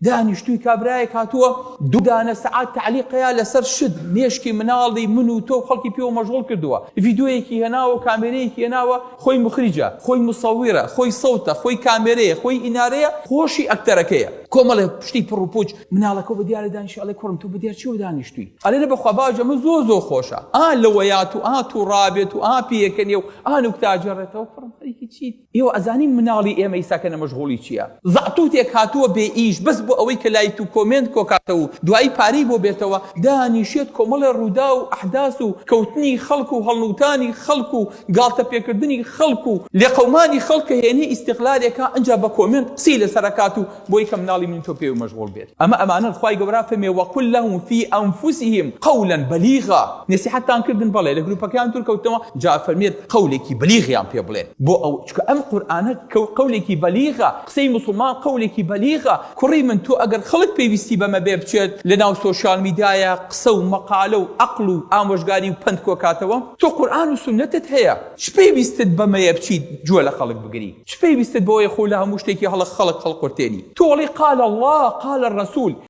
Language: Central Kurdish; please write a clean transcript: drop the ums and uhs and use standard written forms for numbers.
دانیشتووی کابرایەک هاتووە دوو دانە سەعات تەعلیقەیە لەسەر شت مێشکی مناڵی من و تۆ و خەڵکی پێوە مەشغوڵ کردووە ڤیدیۆیەکی هێناوە و کامێرەیەکی هێناوە خۆی موخریجە خۆی موسەویرە خۆی سەوتە خۆی کامێرەیە خۆی ئینارەیە خۆشی ئەکتەرەکەیە کۆمەڵێ شتی پڕ و پوچ مناڵەکە بە دیارە دانیشی ئەڵێ کوڕم تۆ بە دیار چیەوە دانیشتووی ئەڵێ نە بەخوا باجە من زۆر زۆر خۆشە ئا لەوەیات و ئا توڕابێت و ئا پێکەنێ و ئا نوکتە ئەگێڕێتەوە کوڕم خەریکی چیت ئێوە ئەزانین مناڵی ئێمە ئیستا کە مەشغوڵی چیە؟ زەعتوتێک هاتووە بێ ئیش بەس بۆ ئەوەی کە لایک و comment کۆکاتەوە و دوایی پارەی بۆ بێتەوە دانیشێت کۆمەڵێ ڕووداو و ئەحداس و کەوتنی خەڵک و هەڵنوتانی خەڵک و گاڵتە پێکردنی خەڵک و لێقەومانی خەڵک هێنێ ئیستغلالێکا ئنجا بە comment قسەی لەسەر ئەکات و بۆی کە مناڵی من تۆ پێوی مەشغوڵ بێت ئەمە ئەمانەن خوای گەورە فەرمێ وقل لهم فی انفسهم قولا بلیغا نەسیحەتتان کردن بەڵێ لە گروپەکەیان دوور کەوتنەوە جا فەرمێت قەولێکی بلیغیان پێ بڵێن بۆ ئەو چونکە ئەم قورئانە قەولێکی بەلیغە قسەی موسڵمان قەولێکی بەلیغە کوڕی من تۆ ئەگەر خەڵک پێویستی بەمە بێ بچێت لەناو سۆشیال میدیایە قسە و مەقالە و عەقڵ و ئامۆژگاری و پەند کۆکاتەوە تۆ قورئان و سوننەتت هەیە چ پێویستت بەمەیە بچیت گوێ لە خەڵک بگری چ پێویستت بەوەیە خۆ لە هەموو شتێکی هەڵە خەڵک هەڵقورتێنی تۆ ئەڵێی قال اللە قال الرسول.